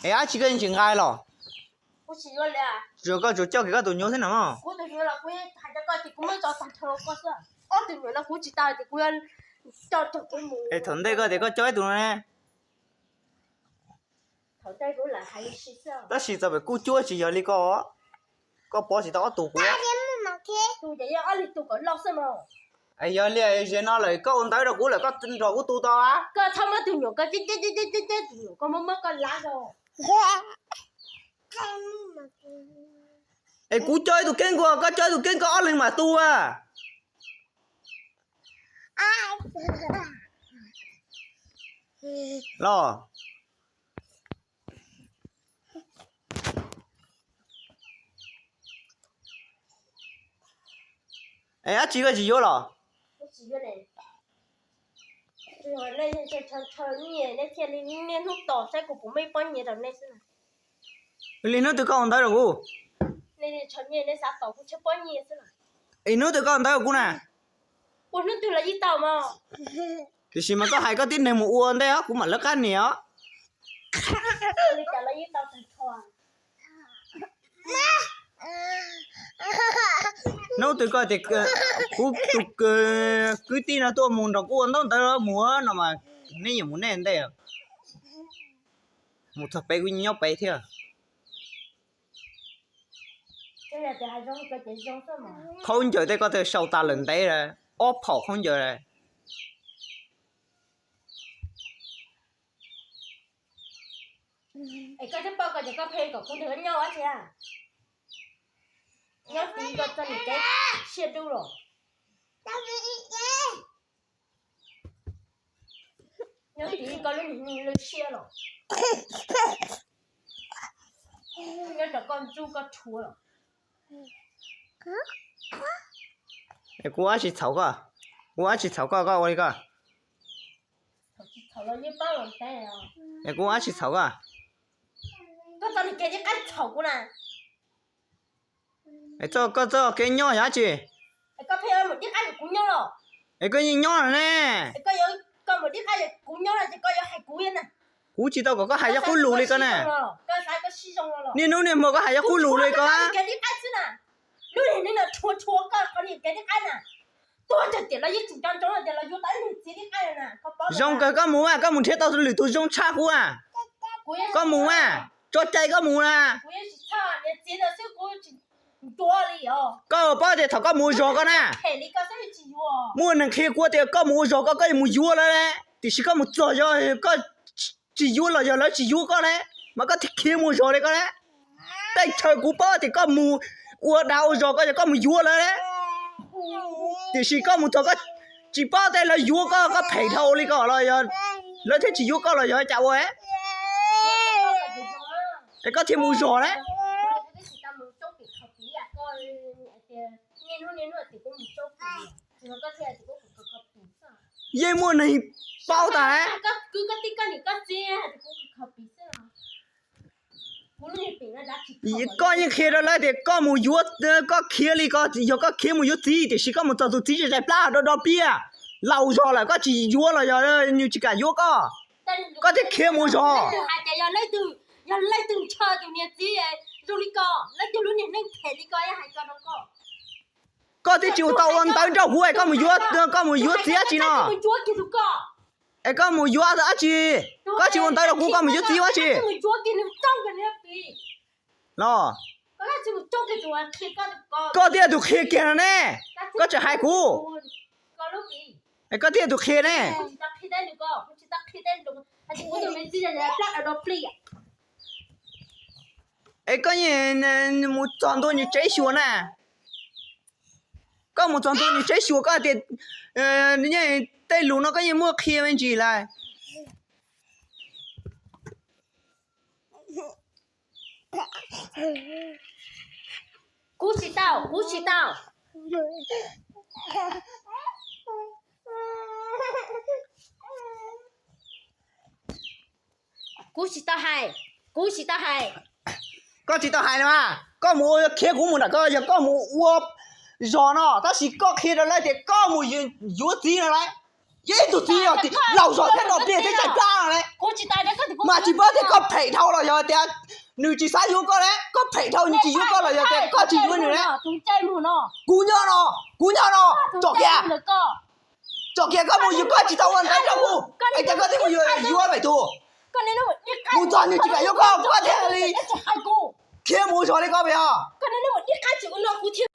Es dab tsi koj tsis nqa los? Tsuas koj tsuas coj kiag koj tus nyuam xwb no. Es thaum ntej koj tias koj coj ib tug no ne. Tab sis txog pem kuj cuab tsis yog li ko, koj pov tsis tau ob tug kuv. Yog li, zaum no lawm koj ua ntawv rau kuv lawm koj nrog kuv tu tau a? Es kuv coj ib tug keeb nkaus, koj coj ib tug keeb, koj ob leeg mam tu a. Los. Es dab tsi koj tsis yuav los? Li hnub twg koj ua ntawv rau kuv? Es hnub twg koj ua ntawv rau kuv na? Tiam sis mas koj hais koj tib neeg mus ua ntej os, kuv mam lawv qab nias os. Hnub twg koj tias kuv tus kwv tij no tuaj mus nrog kuv ua ntaub ntawv mus no mas neb yeej mus nej ntej, mus txog pem kuv nyob pem thiab. Khaub ncaws tej koj tej sau tas lawm ntev, ob phaum khaub ncaws. Es koj twb paub ko ces koj pheej kom kuv nrog koj nyob ua tsi? Nyob tid koj txoj niag kev siab dub los, nyob tid koj lub niag lub siab los, nyob rau koj ntsuj koj rhuav los. Es kuv ua dab tsi txhaum koj? Kuv ua dab tsi txhaum koj, koj ua li koj? Es kuv ua dab tsi txhaum koj? Koj txoj niag kev tib qab txhaum kuv na. Es koj txoj kev nyob yog dab tsi? Es koj pheej mus tib qab kuv nyob los? Es koj yeej nyob los ne. Koj mus tib qab kuv nyob los ces koj yuav hais kuv na. Kuv tsis tau kom koj hais cov qub lus li ko na. Niaj hnub niaj hmo koj hais cov qub lus li ko. Lub niag neeg no rhuav rhuav koj qhov niag kev tib qab na. Tuag tag tiam los yeej tseem nco ntsoov tias los yuav tau ib niag txiv tib qab na. Zoo kawg koj mus mas, koj mus nrhiav tau lwm tus zoo tshaj kuv a. Koj mus mas, tso cai koj mus na. Koj paub tias thaum koj mus ua zog koj na, muaj neeg qhia kuv tias koj mus ua zog koj, koj yuav mus yuav lawv, tiam sis koj mus txog yog koj tsis yuav los yog lawv tsis yuav koj ne, mas koj thiaj khiav mus ua zog li koj ne. Tej chaw kuv paub tias koj mus ua dag ua zog koj, yog koj mus yuav lawv ne, tiam sis koj mus txog koj tsis paub tej lawv yuav koj, koj phem dhau li ko los yog lawv thiaj tsis yuav koj los yog cas ua es koj thiaj mus ua zog ne. Yeej muaj neeg paub tas. Koj yeej qhia rau lawv tias koj mus yuav, koj khiav li ko, yog koj khiav mus yuav txiv, tiam sis koj mus txog tus txiv tsis zais plab do do piab, laus zog lawm koj tsis yuav los yog nws tsis kam yuav koj, koj thiaj khiav mus zog. Koj twb tsis ua tau ua ntawv nrog kuv es koj mus yuav, koj mus yuav txiv dab tsi no? Es koj mus yuav dab tsi? Koj tsis ua ntawv rau kuv koj mus yuav txiv dab tsi? Los, koj thiaj tus qhia kiag no ne. Koj tseem hais kuv, es koj thiaj tus qhia ne. Es koj yeej mus txog ntua nws tsev xyuas na. Koj mus txog ntua nws tsev xyuas koj tias, yeej tej lus no koj yeej muaj qhia me ntsis lawm. Kuv tsis tau, kuv tsis tau. Kuv tsis tau hais, kuv tsis tau hais. Koj tsis tau hais los mas koj mus ua, khiav kuv mus nram ko, yog koj mus ua zog no tab sis koj qhia rau lawv tias koj mus yuav txiv no lawm. Yog ib tug txiv yog laus zog thiab no pliag thiab tsaim plab no ne, mas tsis paub tias koj phem dhau los yog tias nws tsis xav yuav koj ne, koj phem dhau nws tsis yuav koj los yog tias koj tsis yuav nws ne. Kuv nyob no, kuv nyob no, tsom kiag, tsom kiag koj mus yuav, koj tsis tau ua ntawv rau kuv es cas koj thiaj mus yuav, yuav pem tus, mus txog nws tsis kam yuav koj, koj thiaj li khiav mus ua zog li koj pem os.